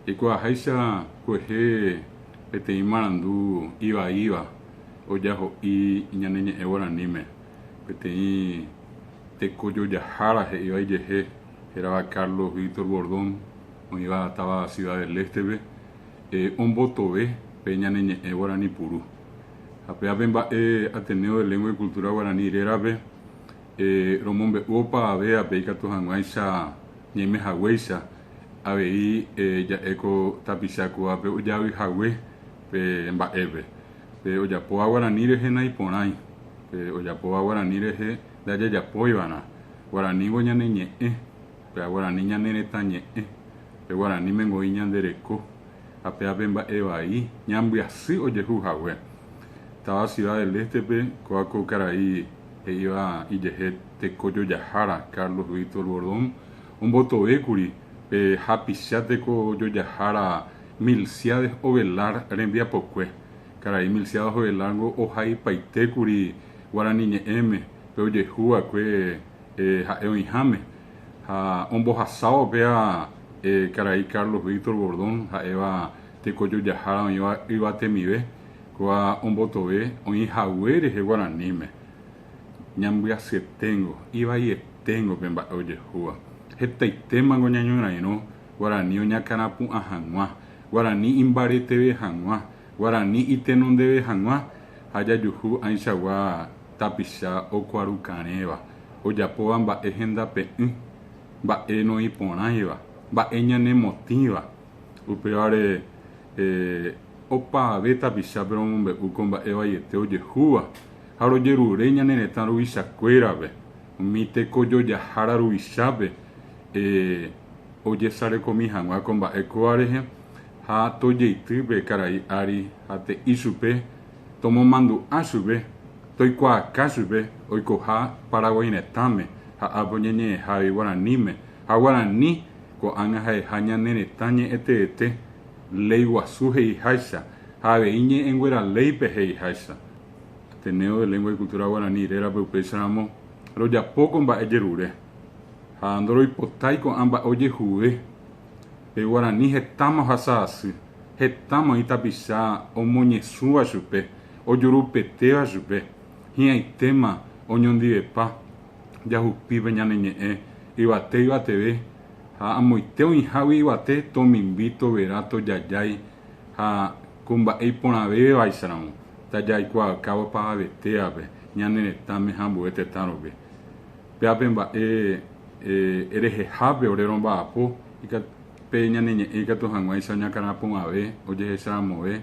Jaikuaaháicha kuehe peteĩ marandu ivaíva ojaho'i ñane ñe'ẽ guaraníme, peteĩ tekojojahára he'íva ijehe hérava Carlos Víctor Bordón oĩva táva Ciudad del Este-pe ombotove pe ñane ñe'ẽ guarani puru. Ha péva pe mba'e Ateneo de Lengua y Cultura Guarani rérape romombe'u opavavévape ikatu hag̃uáicha ñaime haguéicha avei ja'e ko tapicha kóvape ojavy hague pe mba'épe. Pe ojapóva guarani rehe naiporãi, pe ojapóva guarani rehe ndajajapóiva'erã. Guaranívo ñane ñe'ẽ, pe guarani ñane retã ñe'ẽ, pe guaraníme ngoi ñande reko, ha péva pe mba'e vai ñambyasy ojehu hague. Táva Ciudad del Este-pe kóva ko karai he'íva ijehe tekojojahára Carlos Víctor Bordón ombotovékuri pe hapicha tekojojahára Milciades Ovelar rembiapokue. Karai Milciades Ovelar-ngo ohaipaitékuri guarani ñe'ẽme pe ojehuva'ekue ha'e oĩháme ha ombohasávo péva karai Carlos Víctor Bordón ha'éva tekojojahára oĩva yvatemive kóva ombotove oĩ hague rehe guaraníme. Ñambyasyeténgo, ivaieténgo pe mba'e ojehúva. Hetaitémango ñañorairõ guarani oñakãrapu'ã hag̃ua, guarani imbareteve hag̃ua, guarani itenondeve hag̃ua ha jajuhu ãichagua tapicha okuarukarẽva, ojapóva mba'e hendape'ỹ, mba'e noĩporãiva, mba'e ñanemotĩva. Upévare opavave tapichápe romombe'u ko mba'e vaiete ojehúva ha rojerure ñane retã ruvichakuérape, umi tekojojahára ruvichápe ojesarekomi hag̃ua ko mba'e kóva rehe ha tojeity pe karai ári ha te'i chupe tomomandu'a chupe, toikuaaka chupe oikoha Paraguái retãme ha ápe oñeñe'ẽhávi guaraníme ha guarani ko'ág̃a ha'eha ñane retã ñe'ẽteete léi guasu he'iháicha ha avei ñe'ẽnguéra léipe he'iháicha. Ateneo de Lengua y Cultura Guarani rérape upéicharamo rojapo ko mba'e jerure ha ndoroipotái ko'ã mba'e ojehuve pe guarani hetáma ohasa asy, hetáma oĩ tapicha omoñesũva chupe, ojurupetéva chupe, hi'ãitéma oñondivepa jahupi pe ñane ñe'ẽ yvate yvateve ha amoite oĩhágui yvate tomimbi, tovera, tojajái ha ko mba'e iporãvévaicharamo tajaikuaaukávo pavavetévape ñane retãme ha ambue tetã rupi. Péva pe mba'e rehehápe ore romba'apo pe ñane ñe'ẽ ikatu hag̃uáicha oñakãrapu'ãve, ojehecharamove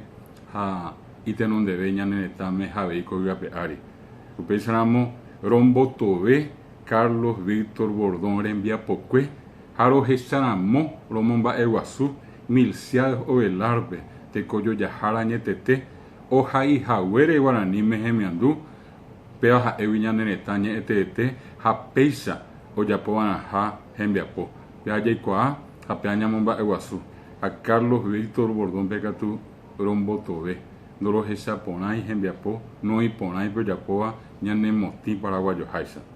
ha itenondeve ñane retãme ha avei ko yvy ape ári. Upéicharamo rombotove Carlos Víctor Bordón rembiapokue ha rohecharamo romomba'eguasu Milciades Ovelar-pe tekojojahára añetete ohaihaguére guaraníme hemiandu, péva ha'égui ñane retã ñe'ẽteete ha péicha ojapova'erãha hembiapo. Péva jaikuaa ha péva ñamomba'eguasu. Ha Carlos Víctor Bordón-pe katu rombotove, ndorohechaporãi hembiapo, noĩporãi pe ojapóva ñanemotĩ paraguayoháicha.